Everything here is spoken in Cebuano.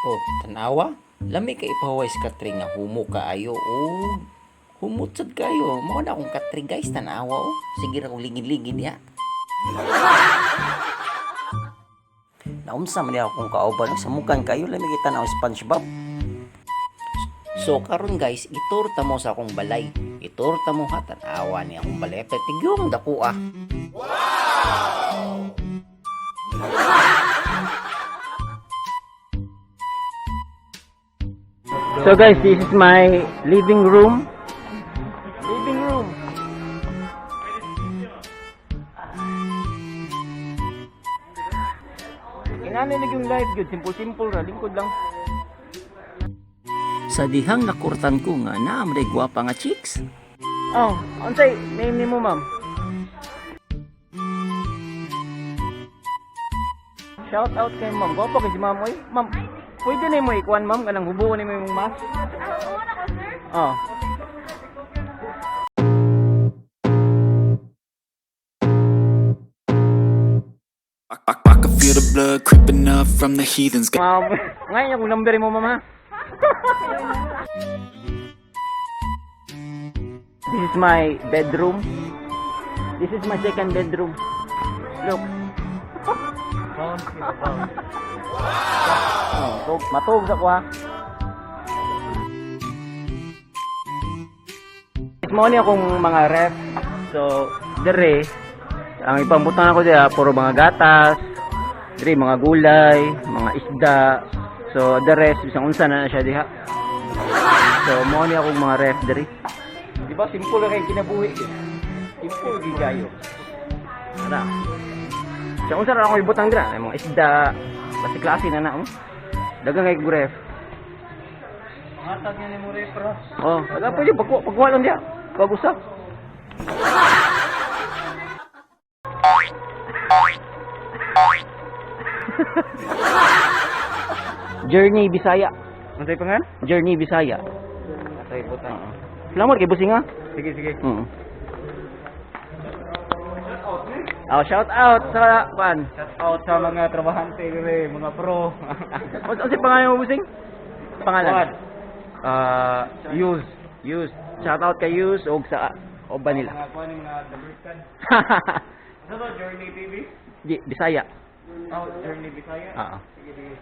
Oh, tanawa. Lami kay ipahuway sa katre nga humo kaayo. Oh, humot sad kayo. Mao na akong katre, guys, tanawa oh. Sige ra kong lingid-lingid diha. Naunsa man diha akong kauban sa mukan kayo, lami kay tanaw SpongeBob. So karon, guys, itur ta mo sa akong balay. Itur ta mo ha, tanawa ni akong balay. Petigyong dako ah. So guys, this is my living room. Living room. Inani na yung life good, simple simple ra, lingkod lang. Sa dihang nakurtan ko nga naa man gwapa nga chicks. Oh, unsay name nimo, ma'am? Shout out kay ma'am. Gwapo kay si ma'am oy. Ma'am, pwede na mo ikuan, ma'am, kanang hubuon nimo imong mask. Oh. I can feel the blood creeping up from the heathens. Ma'am, ngayon yung number mo, ma'am, ha? This is my bedroom. This is my second bedroom. Look. Oh, tug, matug sa kuha. Mo ni akong mga ref. So, dire ang ipambutan ako diha puro mga gatas, dire mga gulay, mga isda. So, the rest bisang unsa na na siya diha. So, mo ni akong mga ref dire. Di ba simple lang kay kinabuhi? Simple gyud kayo. Ara. Sa unsa ra ako ibutang dira, ay mga isda, basta klase na na oh. Daghang kay kog ref. Pangatag niya ni mo ref ra. Oh, wala pwede pagkuha pagkuha lang diha. Pag usap. Journey Bisaya. Unsay pangan? Journey Bisaya. Atay butang. Salamat kay Busing ha. Sige sige. Oo. Oh, shout out sa pan. Shout out sa mga trabahante dire, mga pro. Unsa pangalan mo, Busing? Pangalan. Ah, use. Yus. Shout out kay Yus og sa uban nila. Mga kuan ni mga dabrikan. Ano ba Journey TV? Di, Bisaya. Oh, Journey Bisaya. Oo. Sige sige.